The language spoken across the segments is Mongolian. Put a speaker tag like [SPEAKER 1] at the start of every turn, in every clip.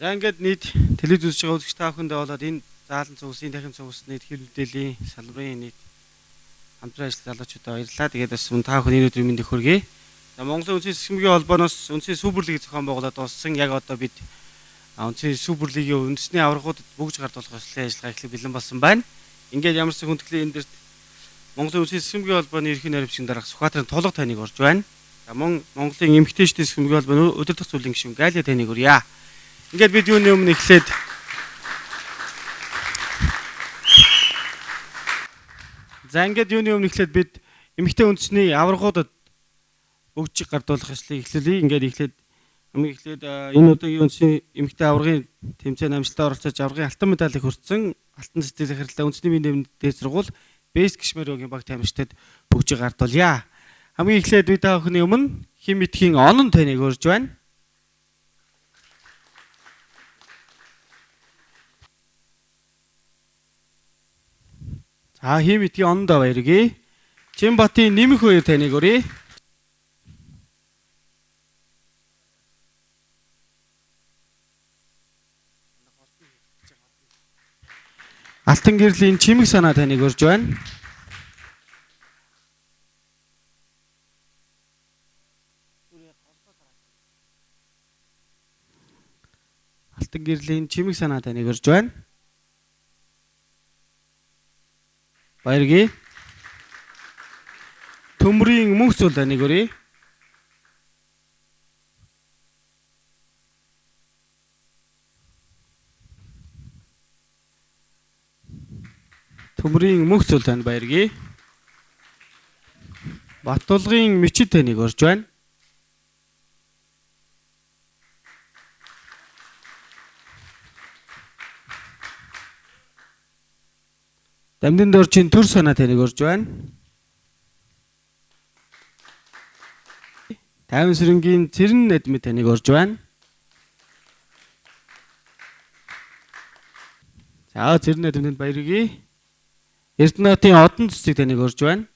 [SPEAKER 1] За ингээд нийт телевиз үзэж байгаа үзэгч та бүхэндээ болоод энэ заалан цугсын дахин цугс нийт хэл мэдээллийн салбарын нийт хамтран ажиллах залуучуудаа баярлалаа. Тэгээд бас мөн та бүхэн энэ өдрийн мэндийг хүргэе. За Монголын үндэсний сэлбэгийн холбооноос үндэсний суперлиг зохион байгуулад дууссан. Яг одоо бид үндэсний суперлигийн үндэсний аваргуудад бөгж гардуулах ёслолын ажиллагаа эхлэх бэлэн болсон байна. Ингээд ямар ч хүндэтгэлийн энэ дэрт Монголын үндэсний сэлбэгийн холбооны ерөнхий наривчгийн дарга Сүхбаатарын тулга таныг орж байна. За мөн Монголын эмэгтэйчдийн сэлбэгийн холбооны удирдах зүйлийн гишүүн Галия таныг урья. Ингээд бид юуны өмнө эхлээд За ингээд юуны өмнө эхлээд бид эмэгтэй үндэсний аваргуудад бөгжиг гардуулах ёслолыг эхлүүлье. Ингээд эхлээд хамгийн эхлээд энэ удаагийн үндэсний эмэгтэй аваргын тэмцээн амжилттай оролцож аваргын алтан медалийг хүртсэн алтан цэцэг захирлаа үндэсний биеийн дээд сургууль Бэс Кишмэрөгийн баг тамирчдад бөгжиг гардуулъя. Хамгийн эхлээд бид та бүхний өмнө хим мэтхийн онон таныг урьж байна. За хим мэтхийн онондоо баяргий. Чимбатын нэмэх хоёр таныг урья. Алтан гэрлийн чимэг санаа таныг урьж байна. Алтан гэрлийн чимэг санаа таныг урьж байна. Баяргий. Төмрийн мөнх зүйл таныг урья. Төмрийн мөнх зүйл танд баяргий. Батулгын мчид таныг урьж байна. Дамдын доржийн төр санаа таныг урьж байна. Тайван сэрэнгийн цэрэн нэдмэ таныг урьж байна. За цэрэн нэдмэнд баяргий. Эрдэнэтийн одон цэцэг таныг урьж байна.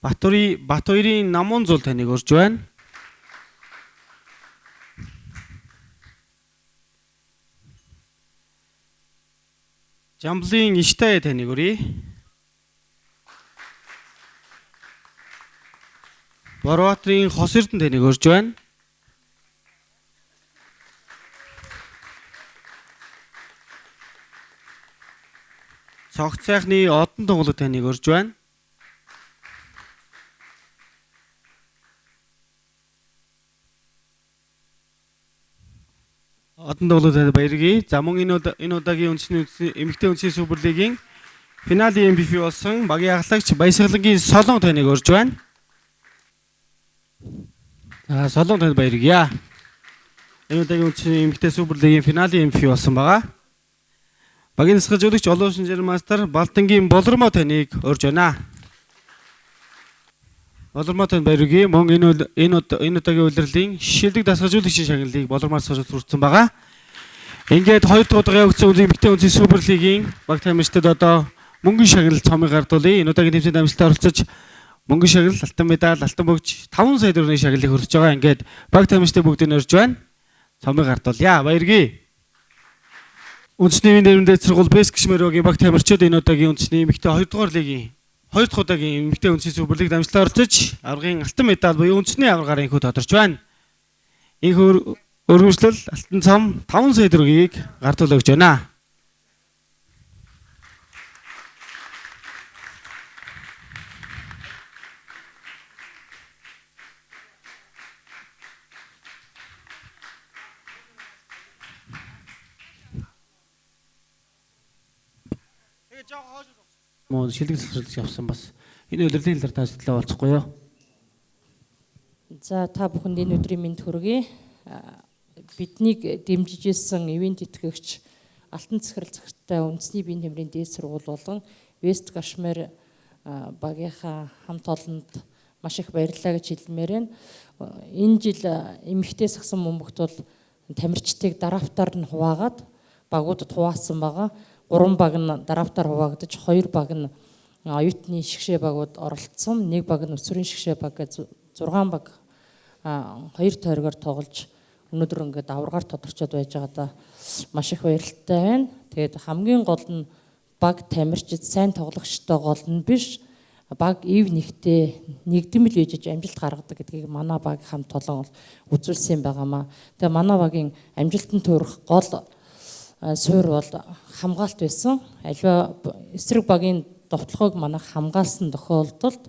[SPEAKER 1] Бат хоёрын намун зул таныг урьж байна. Жамблын Иштай таныг урья. Борбаатрын хос эрдэнэ таныг урьж байна. Цогц сайхны одон тунгалаг таныг урьж байна. Одон тунгалаг танд баяргий. За мөн энэ удаагийн үндэсний эмэгтэй үндэсний суперлигийн финалийн MVP болсон багийн ахлагч Баясгалангийн Солон таныг урьж байна. За Солон танд баяргийа. Энэ удаагийн үндэсний эмэгтэй суперлигийн финалийн MVP болсон байгаа. Багийн засаг жуулагч олон улсын жирмастер Балтангийн Болормоо таныг урьж байна. Болормоо танд баяргий. Мөн энэ удаагийн улирлын шилдэг дасгалжуулагчийн шагналыг Болормоор суулж хүртсэн байгаа. Ингээд хоёр дахь удаа явагдсан эмэгтэй үндэсний суперлигийн баг тамирчдад одоо мөнгөн шагнал цомыг гардуулъя. Энэ удаагийн тэмцээнд амжилттай оролцож мөнгөн шагнал, алтан медаль, алтан бөгж 5 сая төгрөгийн шагналыг хүртэж байгаа. Ингээд баг тамирчдад бүгдийг урьж байна. Цомыг гардуулъя. Баяргий. Үндэсний нэрмдээ сургууль Бэс Кишмэрөгийн баг тамирчид энэ удаагийн үндэсний эмэгтэй 2 дугаар лигийн 2 дахь удаагийн эмэгтэй үндэсний суперлигт амжилттай оролцож аваргын алтан медаль буюу үндэсний аваргаар инхүү тодорч байна. Инхүү өргөмжлөл алтан цом 5 сая төгрөгийг гардуул өгч байна. Мөн шилдэг засварлаж явсан бас энэ улирлын талаар та сэтгэлээ болцохгүй юу?
[SPEAKER 2] За та бүхэнд энэ өдрийн мэнд хүргэе. Биднийг дэмжиж ирсэн ивент итгэгч алтан захирал захиртай үндэсний биеийн тамирын дээд сургууль болон Вест Кашмир багийнхаа хамт олонд маш их баярлалаа гэж хэлмээр байна. Энэ жил эмэгтэй сагсан бөмбөгт бол тамирчдыг драфтаар нь хуваагаад багуудад хуваасан байгаа. 3 баг нь драфтаар хуваагдаж 2 баг нь оюутны шигшээ багууд оролцсон. 1 баг нь өсвөрийн шигшээ баг гэж 6 баг Хоёр тойргоор тоглож өнөөдөр ингээд аваргаар тодорчод байж байгаадаа маш их баяртай байна. Тэгээд хамгийн гол нь баг тамирчид сайн тоглогчтой гол нь биш, баг ив нэгтэй нэгдмэл үйжиж амжилт гаргадаг гэдгийг манай баг хамт олон үзүүлсэн байгаамаа. Тэгээ манай багийн амжилтанд хүрэх гол суурь бол хамгаалт байсан. Аливаа эсрэг багийн довтлогоог манайх хамгаалсан тохиолдолд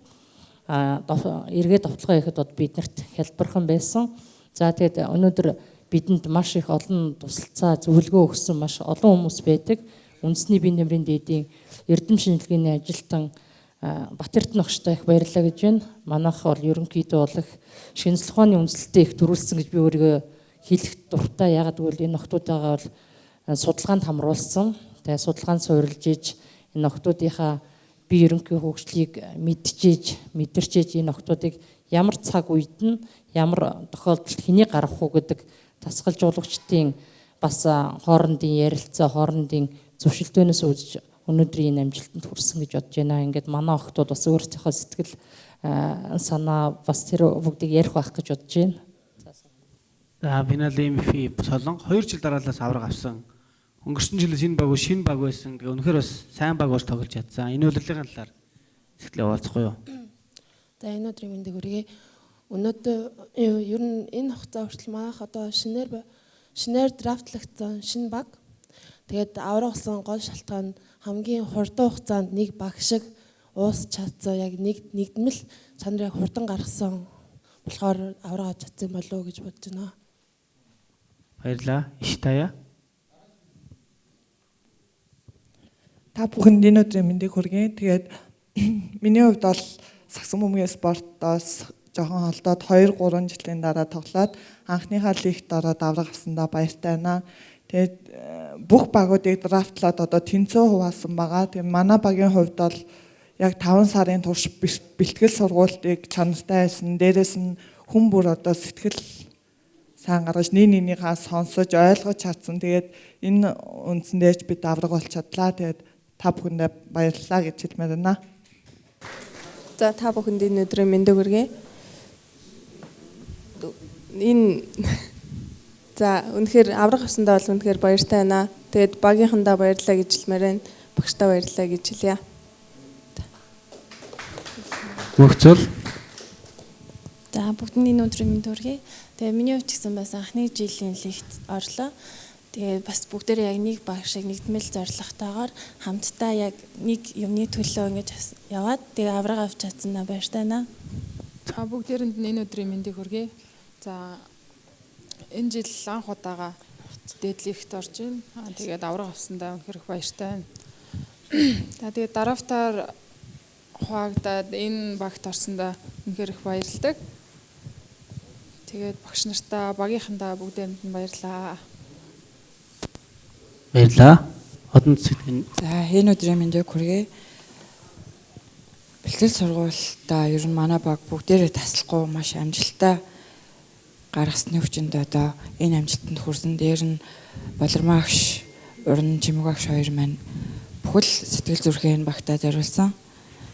[SPEAKER 2] эргээд довтлогоо хийхэд бод биднэрт хялбархан байсан. За тэгээд өнөөдөр бидэнд маш их олон тусалцаа зөвлөгөө өгсөн маш олон хүмүүс байдаг. Үндэсний бие нэмрийн дээдийн эрдэм шинжилгээний ажилтан Батэрдэн огштой их баярлалаа гэж байна. Манайх бол ерөнхийдөө бол их шинжлэх ухааны үндэслэлтэй их төрүүлсэн гэж би өөрийгөө хэлэх дуртай. Ягаад гэвэл энэ охтуудаагаа бол судалгаанд хамруулсан. Тэгээ судалгаанд суурилж иж энэ охтуудынхаа бие ерөнхий хөгжлийг мэдчээж, мэдэрчээж энэ охтуудыг ямар цаг үед нь ямар тохиолдолд хэнийг гаргах уу гэдэг тасгалжуулагчдын бас хоорондын ярилцаа, хоорондын зөвшөлтөөнөөс үзэж өнөөдрийн энэ амжилтанд хүрсэн гэж бодож байна. Ингээд манай охтууд бас өөрсдийнхөө сэтгэл санаа бас тэр бүгдийг ярих байх гэж бодож байна.
[SPEAKER 1] За финалийн MVP Солонго 2 жил дараалаас авраг авсан. Өнгөрсөн жилээс энэ баг шинэ баг байсан. Тэгээ үнэхээр бас сайн баг болж тоглож чадсан. Энэ удирдлагын талаар сэтгэлээ хуваалцахгүй юу?
[SPEAKER 3] За энэ өдрийн мэндийг хүргэе. Өнөөдөр ер нь энэ хугацаа хүртэл манайх одоо шинээр драфтлагдсан шинэ баг. Тэгээд авраг болсон гол шалтгаан нь хамгийн хурдан хугацаанд нэг баг шиг уус чадсан, яг нэг нэгдмэл чанарыг хурдан гаргасан болохоор авраг авч чадсан болов уу гэж бодож байна.
[SPEAKER 1] Баярлалаа. Иш таяа.
[SPEAKER 4] Та бүхэнд энэ өдрийн мэндийг хүргэе. Тэгээд миний хувьд бол сагсан бөмбөгийн спортоос жоохон холдоод 2-3 жилийн дараа тоглоод анхныхаа лигт ороод авраг авсандаа баяртай байна. Тэгээд бүх багуудыг драфтлаад одоо тэнцүү хуваасан байгаа. Тэгээд манай багийн хувьд бол яг 5 сарын турш бэлтгэл сургуультыг чанартай байсан. Дээрээс нь хүн бүр одоо сэтгэл сайн гаргаж нэг нэгнийхээ сонсож ойлгож чадсан. Тэгээд энэ үндсэн дээрч бид авраг болж чадлаа. Тэгээд та бүхэндээ баярлалаа гэж хэлмээр байна.
[SPEAKER 5] За та бүхэнд энэ өдрийн мэндийг хүргэе. Энэ за үнэхээр авраг авсандаа бол үнэхээр баяртай байна. Тэгээд багийнхандаа баярлалаа гэж хэлмээр байна. Багштаа баярлалаа гэж хэлье.
[SPEAKER 1] Мөгцөл.
[SPEAKER 6] За бүгдэнд энэ өдрийн мэнд хүргэе. Тэгээ миний хувьд ч гэсэн бас анхны жилийн лигт орлоо. Тэгээд бас бүгдээрээ яг нэг баг шиг нэгдмэл зорилготойгоор хамтдаа яг нэг юмны төлөө ингэж яваад тэгээ авраг авч чадсандаа баяртай байна.
[SPEAKER 7] За бүгдээрэнд нь энэ өдрийн мэндийг хүргэе. За энэ жил анх удаага дээд лигт орж байна. Тэгээд авраг авсандаа үнэхээр их баяртай байна. За тэгээд драфтаар хуваагдаад энэ багт орсондоо үнэхээр их баярлалаа. Тэгээд багш нартаа, багийнхандаа бүгдээрэнд нь баярлалаа.
[SPEAKER 1] Баярлалаа. Одон цэцэн.
[SPEAKER 8] За энэ өдрийн мэндийг хүргэе. Бэлтгэл сургуультаа ер нь манай баг бүгдээрээ таслахгүй маш амжилттай гаргасны хүчинд одоо энэ амжилтанд хүрсэн. Дээр нь Болормоо агш, Уран Чимэг агш хоёр маань бүхэл сэтгэл зүрхээ энэ багтаа зориулсан.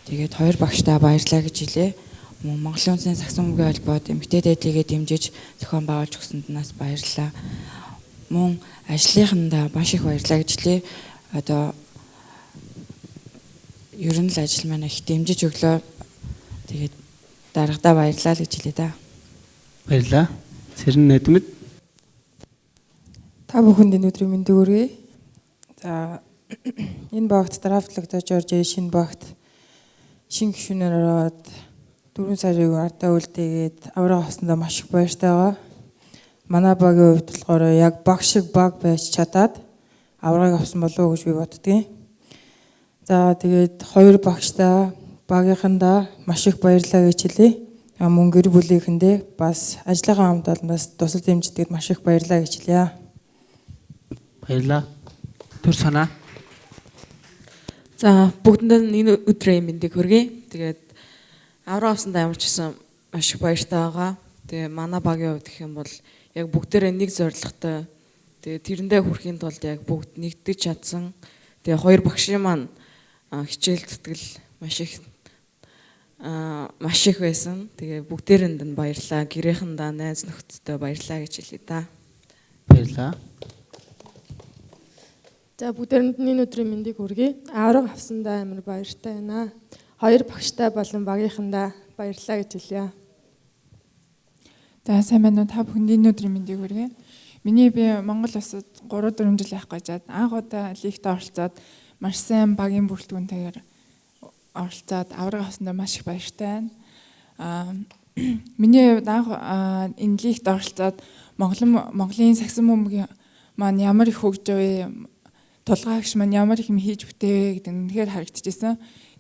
[SPEAKER 8] Тэгээд хоёр багштаа баярлалаа гэж хэлье. Мөн Монголын үндэсний сагсан бөмбөгийн холбоод эмэгтэй дээдлигээ дэмжиж зохион байгуулж өгсөнд нас баярлалаа. Мөн ажлынхандаа маш их баярлалаа гэж хэлье. Одоо ер нь л ажил маань их дэмжиж өглөө. Тэгээд даргадаа баярлалаа л гэж хэлье да.
[SPEAKER 1] Баярлалаа. Цэрэн нэдмэд.
[SPEAKER 9] Та бүхэнд энэ өдрийн мэндийг хүргэе. За энэ багт драфтлагдаж орж ирээ шинэ багт шинэ гишүүнээр ороод 4 сарыг ардаа үлдээгээд авраг авсандаа маш их баяртай байгаа. Манай багийн хувьд болохоор яг баг шиг баг байж чадаад аврагыг авсан болов уу гэж би боддгийн. За тэгээд хоёр багштаа багийнхандаа маш их баярлалаа гэж хэлье. Мөн гэр бүлийнхэндээ бас ажлынхаа хамт олноос тусал дэмждэгэд маш их баярлалаа гэж хэлье.
[SPEAKER 1] Баярлалаа. Төр санаа.
[SPEAKER 10] За бүгдэнд нь энэ өдрийн мэндийг хүргэе. Тэгээд авраг авсандаа ямар ч гэсэн маш их баяртай байгаа. Тэгээ манай багийн хувьд гэх юм бол яг бүгдээрээ нэг зорилготой. Тэгээ тэрэндээ хүрэхийн тулд яг бүгд нэгдэж чадсан. Тэгээ хоёр багшийн маань хичээл зүтгэл маш их маш их байсан. Тэгээ бүгдээрэнд нь баярлалаа. Гэрээхэндээ найз нөхдөдөө баярлалаа гэж хэлье да.
[SPEAKER 1] Баярлалаа.
[SPEAKER 5] За бүгдээрэнд нь энэ өдрийн мэндийг хүргэе. Авраг авсандаа амар баяртай байна. Хоёр багштай болон багийнхандаа баярлалаа гэж хэлье.
[SPEAKER 11] За сайн байна уу? Та бүхэнд энэ өдрийн мэндийг хүргэе. Миний би Монгол улсад 3-4 жил явах гэж анх удаа лигт оролцоод маш сайн багийн бүрэлдэхүүнтэйгээр оролцоод авраг авсандаа маш их баяртай байна. Миний хувьд анх энэ лигт оролцоод Монголын сагсан бөмбөгийн маань ямар их хөгжив вэ? Тулгаагч маань ямар их юм хийж бүтээвэ гэдэг нь үнэхээр харагдчихсэн.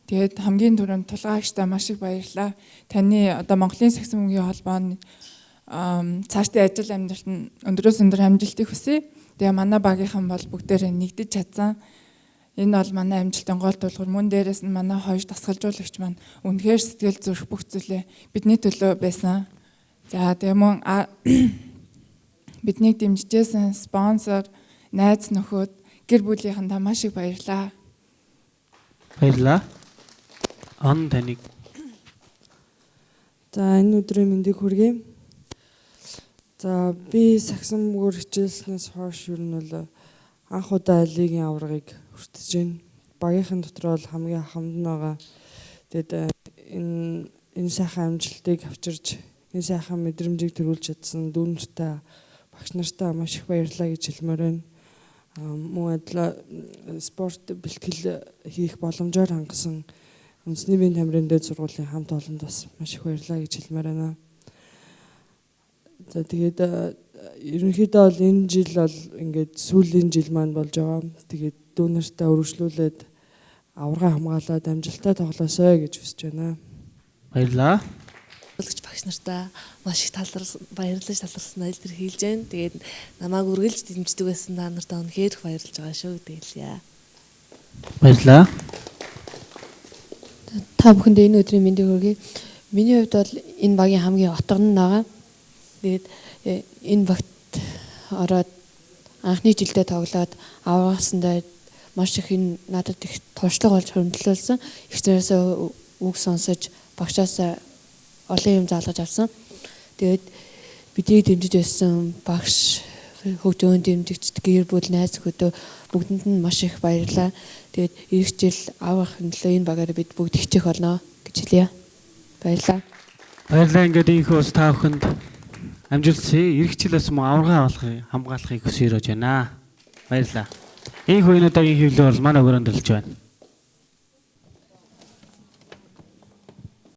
[SPEAKER 11] Тэгээд хамгийн түрүүнд тулгаагчдаа маш их баярлалаа. Таны одоо Монголын сагсан бөмбөгийн холбооны цаашдын ажил амьдралд нь өндрөөс өндөр амжилтыг хүсье. Тэгээ манай багийнхан бол бүгдээрээ нэгдэж чадсан. Энэ бол манай амжилтын гол тулгуур. Мөн дээрээс нь манай хоёр дасгалжуулагч маань үнэхээр сэтгэл зүрх бүх зүйлээ бидний төлөө байсан. За тэгээ мөн биднийг дэмжижсэн спонсор, найз нөхөд, гэр бүлийнхэндээ маш их баярлалаа.
[SPEAKER 1] Баярлалаа. Он таныг.
[SPEAKER 12] За энэ өдрийн мэндийг хүргэе. За би сагсан бөмбөгөөр хичээлснээс хойш ер нь бол анх удаа лигийн аваргыг хүртэж байна. Багийнхан дотор бол хамгийн хамт нь байгаа. Тэгээд энэ сайхан амжилтыг авчирч, энэ сайхан мэдрэмжийг төрүүлж чадсан дүү нартай, багш нартай маш их баярлалаа гэж хэлмээр байна. Мөн адил спорт бэлтгэл хийх боломжоор хангасан үндэсний биеийн тамирын дээд сургуулийн хамт олонд бас маш их баярлалаа гэж хэлмээр байна. За тэгээд ерөнхийдөө бол энэ жил бол ингээд сүүлийн жил маань болж байгаа. Тэгээд дүү нартай өргөжлүүлээд аварга хамгаалаад амжилттай тоглоосой гэж хүсэж байна.
[SPEAKER 1] Баярлалаа.
[SPEAKER 13] Багш нартаа маш их баярлаж талархсан илэрхийлж байна. Тэгээд намайг үргэлж дэмждэг байсан та нартаа үнэхээр их баярлж байгаа шүү гэдэг хэлье.
[SPEAKER 1] Баярлалаа.
[SPEAKER 14] Та бүхэнд энэ өдрийн мэндийг хүргэе. Миний хувьд бол энэ багийн хамгийн отгон нь байгаа. Тэгээд энэ багт ороод анхны жилдээ тоглоод аваасандаа маш их энэ надад их туршлага болж хөрөмтлүүлсэн. Их зэрээсээ үг сонсож багшаасаа олон юм заалгаж авсан. Тэгээд биднийг дэмжиж байсан багш, хөгжөөн дэмжигчд, гэр бүл, найз нөхөдөө бүгдэнд нь маш их баярлалаа. Тэгээд ирэх жил аврахын төлөө энэ багаар бид бүгд хичээх болно гэж хэлье. Баярлалаа.
[SPEAKER 1] Баярлалаа. Ингээд ийхүү бас та бүхэнд амжилт хүсье. Ирэх жил бас мөн аварга хамгаалахыг хүсье гэж байна. Баярлалаа. Ийхүү энэ удаагийн хэвлэл бол манай өрөөнд төлж байна.